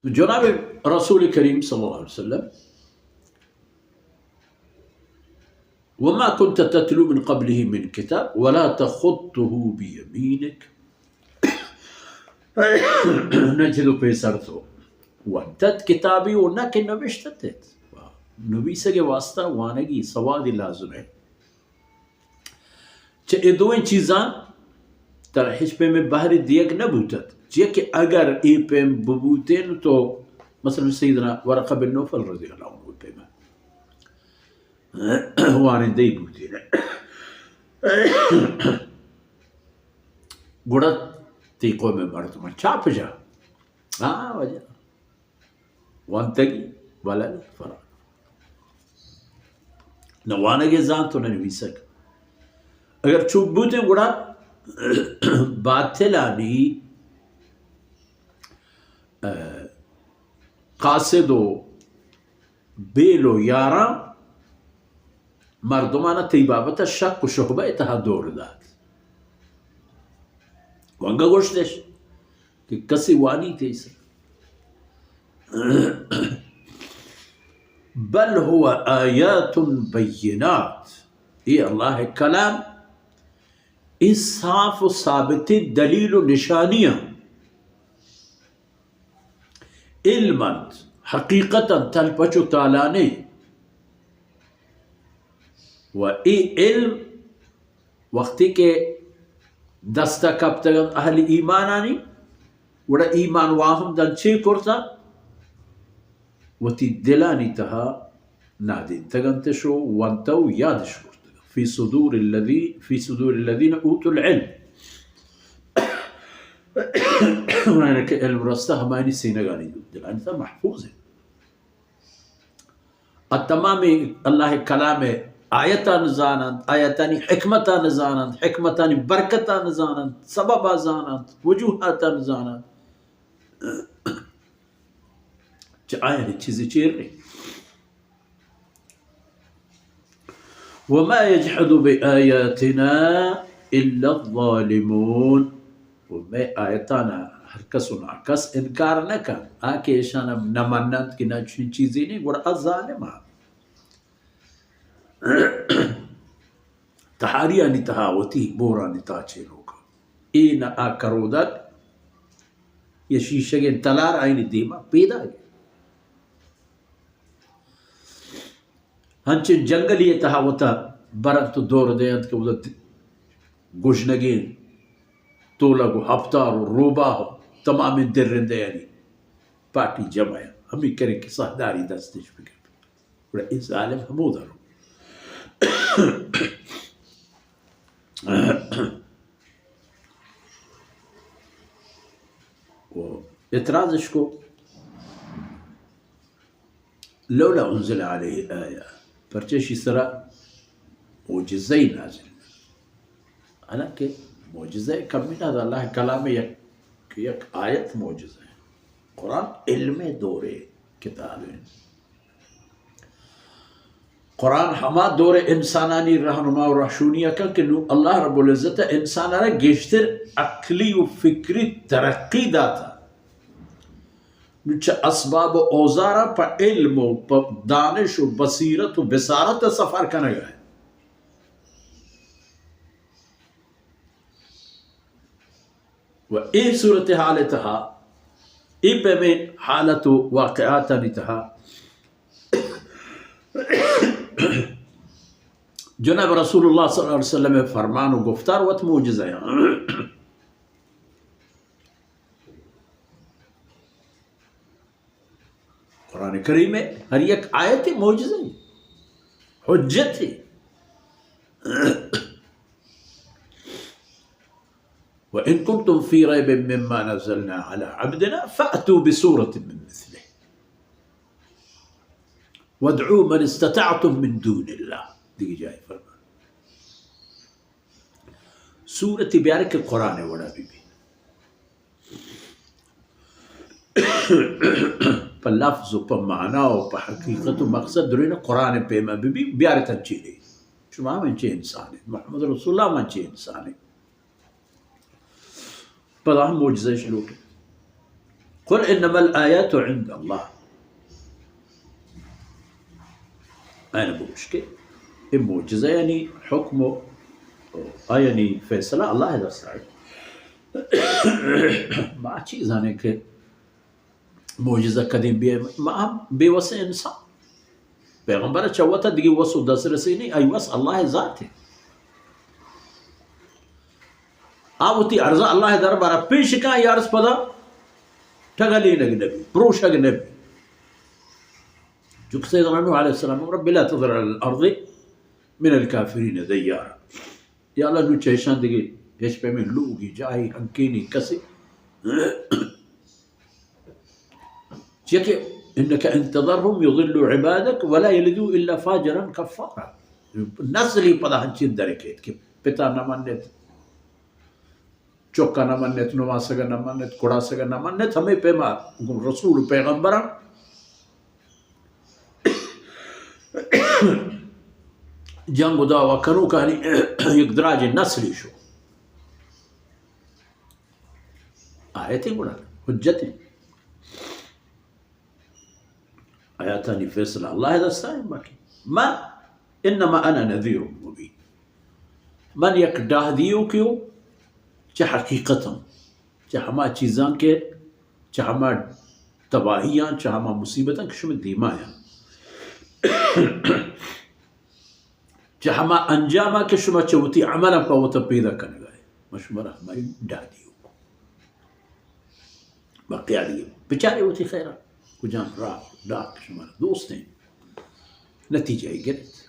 تو جناب رسول کریم صلی اللہ علیہ وسلم، وما كنت تتلو من قبله من كتاب ولا تخطه بيمينك، نہ چدو پیسر تو ونتت کتابی و نہ کہ نوشتت ات۔ نویسگ واسطہ وانگی سوادی لازم ہے۔ چہ اے دوئیں چیزاں ترا ہچ پیمیں بہرے دیگ نہ بوتت، چیا کہ اگر اے پیم ببوتین تو مثلاً سیدنا ورقہ بن نوفل رضی اللہ عنہ پیما وانندہ بوتین، گڑا تی قوم مردم چاپ جا۔ ہاں، واجہ وانتگی، بلے فرق۔ نہ وانگ ء زانت و نہ نویسگ۔ اگر چوک بوتیں گڑا باطلانی، ء، قاصد و بیل و یاراں مردمانا تئی بابت ء شک و شبہ ء تہا دور دات۔ و انگا گوشتش کہ کسی وانی تئی سر۔ بل هو آیات بینات، اے اللہ کلام، اے صاف و ثابت دلیل و نشانی ہیں۔ علم انت، حقیقت انت، تلپچ و تالانے۔ و اے علم وقتی کہ دستا کپتگ انت اہل ایمانانی، گڑا ایمان واہم دن چے کرتا؟ وتی دلانی تہا نادینتگ انتش و ونتہ و یادش کرتگ۔ فی صدور الذی، فی صدور الذین اوتوا العلم۔ ہمایانی کہ علم رستہ، ہمایانی سینگانی دلانی تہا محفوظ انت۔ ء تمامیں اللہ کلام آیتان زاننت، آیتانی حکمتان زاننت، حکمتانی برکتان زاننت، سببا زاننت، وجوہاتان زاننت۔ چہ آیانی چیزی چیر نہیں۔ وما يجحد بآياتنا إلا الظالمون۔ و مئے آیتانا ہر کس و ناکس انکار نہ کن، آ کہ ایشان نہ مننت کہ نہ چنین چیزی نہیں، گڑا آ ظالم آ۔ تہاریانی تہا وتی بورانی تہا چیلوک۔ اے نہ آ کرودگ یا شیشگیں تلار آئینی دیما پیداگ۔ ہنچیں جنگلی ء تہا وتا برنت و دور دینت کہ وتا گژنگیں تولگ و ہپتار و روباہ و تمامیں درندیانی پارٹی جمع ء ہمے کرے کہ ساہداری دستش بگر۔ گڑا اے ظالم ہمودا رو۔ و اعتراضش کو، لولا انزل علیہ آیہ، پرچہ شی سرا معجزہ نازل؟ حالانکہ معجزہ کمی نہ، اللہ کلام یک، یک آیت معجزہ ہے۔ قرآن علم دورے کتاب ہے۔ قرآن ہما دور انسانانی رہنما و رہشونی کن کہ نو اللہ رب العزت انسان را گیشتر عقلی و فکری ترقی داتا۔ نو چہ اسباب و اوزارا پہ علم و پہ دانش و بصیرت و بصارت سفر کنگا ہے۔ و اے صورتحال تہا، اے پیمیں حالت و واقعاتانی تہا جناب رسول اللہ صلی اللہ علیہ وسلم فرمان و گفتار وت معجزہ ہیں۔ قرآن کریم ء ہر یک آیت معجزہ، حجت۔ وَإِن كُنتُمْ فِي رَيْبٍ مِّمَّا نَزَّلْنَا عَلَىٰ عَبْدِنَا فَأْتُوا بِسُورَةٍ مِّن مِّثْلِهِ وَادْعُوا مَنِ اسْتَطَعْتُم مِّن دُونِ اللَّهِ۔ دیگہ جائے فرمان۔ سورتی بیار کہ قرآن وڑا بی بی۔ پہ لفظ و پہ معنا و پہ حقیقت و مقصد درین قرآن پیما بی بی، بیارتن چیزے۔ شما ہم انچے انسان ہیں۔ محمد رسول اللہ ہم انچے انسان ہیں۔ پدا ہم معجزہ اش لوٹے۔ قل انما الآیات عند اللہ۔ آیان بگوش کہ اے معجزہ یعنی حکم و آیانی فیصلہ اللہ دستا ہے۔ ما چی زانیں کہ معجزہ کدی بے، ما ہم بے وس انسان۔ پیغمبر چہ وتا دگہ وس و دسترسی نہیں، آئی وس اللہ ذات ہے۔ آ وتی عرض اللہ دربارہ پیش کن، آئی عرض پدا ٹگلینگ نبی، پروشگ نبی۔ چونکہ سیدنا نوح علیہ السلام، رب لا تذر علی الارض من الکافرین دیارا۔ یا اللہ، نوں چہ ایشاں دگہ ہچ پیمیں لوگی، جاہی، ہنکینی کسے، چیا کہ انک ان تذرهم یضلوا عبادک ولا یلدوا الا فاجرا کفارا۔ نسلی پدا ہنچین در کیت کہ پتا نہ منت، چکا نہ منت، نماسگا نہ منت، کڑاسگا نہ منت، ہمے پیما گوں رسول و پیغمبراں جنگ و دعوا کنوکانی یک دراجیں نسلے شو۔ آیتیں گڑا حجتیں۔ آیاتانی فیصلہ اللہ دستا ہے۔ باقی من، انما انا نذیر مبین، من یک ڈاہ دیوکے ہوں چہ حقیقتاں، چہ ہما چیزاں کہ، چہ ہما تباہیاں، چہ ہما مصیبتاں کہ شمئے دیما یاں، چہ ہما انجاماں کہ شما چہ وتی عملاں پہ وتا پیدا کنگا ئے۔ من شمارا ہمائی ڈاہ دیوک۔ باقی آ دگہ بچارے وتی خیرا کجام راہ ڈاہ کہ شمارا دوستیں، نتیجہ ای گرت۔